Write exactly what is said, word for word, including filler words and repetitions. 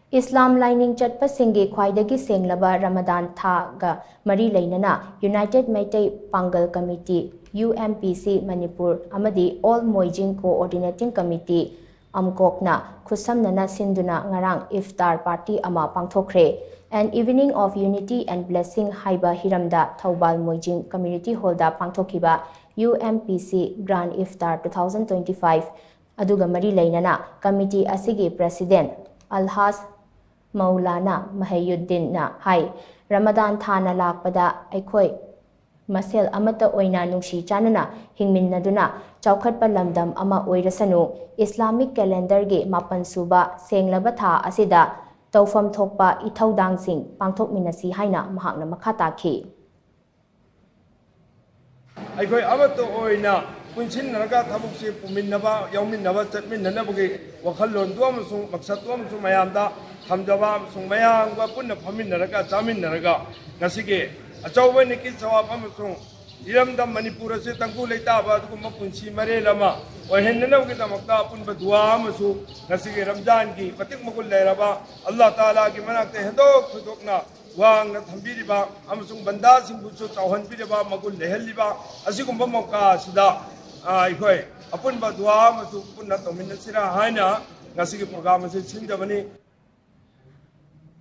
ꯏꯁꯂꯥꯝ ꯂꯥꯏꯅꯤꯡ ꯆꯠꯄꯁꯤꯡꯒꯤ ꯈ꯭ꯋꯥꯏꯗꯒꯤ ꯁꯦꯡꯂꯕ ꯔꯃꯗꯥꯟ ꯊꯥꯒ ꯃꯔꯤ ꯂꯩꯅꯅ United Meitei Pangal Committee, U M P C Manipur, ꯑꯃꯗꯤ All Moijing Coordinating Committee, ꯑꯝꯀꯣꯛꯅ ꯈꯨꯠꯁꯝꯅꯅ ꯁꯤꯟꯗꯨꯅ ꯉꯔꯥꯡ ꯏꯐꯇꯥꯔ ꯄꯥꯔꯇꯤ ꯑꯃ ꯄꯥꯡꯊꯣꯛꯈ꯭ꯔꯦ꯫ An Evening of Unity and Blessing ꯍꯥꯏꯕ ꯍꯤꯔꯝꯗ ꯊꯧꯕꯥꯜ ꯃꯣꯏꯖꯤꯡ ꯀꯝꯃ꯭ꯌꯨꯅꯤꯇꯤ ꯍꯣꯜꯗ ꯄꯥꯡꯊꯣꯛꯈꯤꯕ U M P C Grand Iftar two thousand twenty-five ꯑꯗꯨꯒ ꯃꯔꯤ ꯂꯩꯅꯅ ꯀꯝꯃꯤꯇꯤ ꯑꯁꯤꯒꯤ ꯄ꯭ꯔꯦꯁꯤꯗꯦꯟꯠ ꯑꯜꯍꯥꯖ ꯃꯧꯂꯥꯅꯥ ꯃꯍꯌꯨꯗꯤꯟꯅ ꯍꯥꯏ, ꯔꯃꯗꯥꯟ ꯊꯥꯅ ꯂꯥꯛꯄꯗ ꯑꯩꯈꯣꯏ ꯃꯁꯦꯜ ꯑꯃꯠꯇ ꯑꯣꯏꯅ ꯅꯨꯡꯁꯤ ꯆꯥꯟꯅꯅ ꯍꯤꯡꯃꯤꯟꯅꯗꯨꯅ ꯆꯥꯎꯈꯠꯄ ꯂꯝꯗꯝ ꯑꯃ ꯑꯣꯏꯔꯁꯅꯨ, ꯏꯁꯂꯥꯃꯤꯛ ꯀꯦꯂꯦꯟꯗꯔꯒꯤ ꯃꯥꯄꯟ ꯁꯨꯕ ꯁꯦꯡꯂꯕ ꯊꯥ ꯑꯁꯤꯗ ꯇꯧꯐꯝ ꯊꯣꯛꯄ ꯏꯊꯧꯗꯥꯡꯁꯤꯡ ꯄꯥꯡꯊꯣꯛꯃꯤꯟꯅꯁꯤ ꯍꯥꯏꯅ ꯃꯍꯥꯛꯅ ꯃꯈꯥ ꯇꯥꯈꯤ꯫ ꯑꯩꯈꯣꯏ ꯑꯃꯠꯇ ꯑꯣꯏꯅ ꯄꯨꯟꯁꯤꯟꯅꯔꯒ ꯊꯕꯛꯁꯤ ꯄꯨꯃꯤꯟꯅꯕ, ꯌꯥꯎꯃꯤꯟꯅꯕ, ꯆꯠꯃꯤꯟꯅꯅꯕꯒꯤ ꯋꯥꯈꯜꯂꯣꯟꯗꯨ ꯑꯃꯁꯨꯡ ꯃꯛꯁꯠꯇꯨ ꯑꯃꯁꯨꯡ ꯃꯌꯥꯝꯗ ꯊꯝꯖꯕ ꯑꯃꯁꯨꯡ ꯃꯌꯥꯝꯒ ꯄꯨꯟꯅ ꯐꯝꯃꯤꯟꯅꯔꯒ ꯆꯥꯃꯤꯟꯅꯔꯒ ꯉꯁꯤꯒꯤ ꯑꯆꯧꯕ ꯅꯤꯀꯤ ꯁꯋꯥꯕ ꯑꯃꯁꯨꯡ ꯏꯔꯝꯗꯝ ꯃꯅꯤꯄꯨꯔ ꯑꯁꯤ ꯇꯪꯗꯨ ꯂꯩꯇꯥꯕ ꯑꯗꯨꯒꯨꯝꯕ ꯄꯨꯟꯁꯤ ꯃꯔꯦꯜ ꯑꯃ ꯑꯣꯏꯍꯟꯅꯅꯕꯒꯤꯗꯃꯛꯇ ꯑꯄꯨꯟꯕ ꯗꯨꯋꯥ ꯑꯃꯁꯨ ꯉꯁꯤꯒꯤ ꯔꯝꯖꯥꯟꯒꯤ ꯃꯇꯤꯛ ꯃꯒꯨꯟ ꯂꯩꯔꯕ ꯑꯜꯂꯥꯍ ꯇꯥꯂꯥꯒꯤ ꯃꯅꯥꯛꯇ ꯍꯦꯟꯗꯣꯛ ꯊꯣꯏꯗꯣꯛꯅ ꯋꯥꯡꯅ ꯊꯝꯕꯤꯔꯤꯕ ꯑꯃꯁꯨꯡ ꯕꯟꯗꯥꯁꯤꯡꯕꯨꯁꯨ ꯆꯥꯎꯍꯟꯕꯤꯔꯤꯕ, ꯃꯒꯨꯟ ꯂꯩꯍꯜꯂꯤꯕ ꯑꯁꯤꯒꯨꯝꯕ ꯃꯧꯀꯥ ꯑꯁꯤꯗ, ꯑ, ꯑꯩꯈꯣꯏ ꯑꯄꯨꯟꯕ ꯗꯨꯋꯥ ꯑꯃꯁꯨ ꯄꯨꯟꯅ ꯇꯧꯃꯤꯟꯅꯁꯤꯔꯥ ꯍꯥꯏꯅ ꯉꯁꯤꯒꯤ ꯄ꯭ꯔꯣꯒ꯭ꯔꯥꯝ ꯑꯁꯤ ꯁꯤꯟꯖꯕꯅꯤ꯫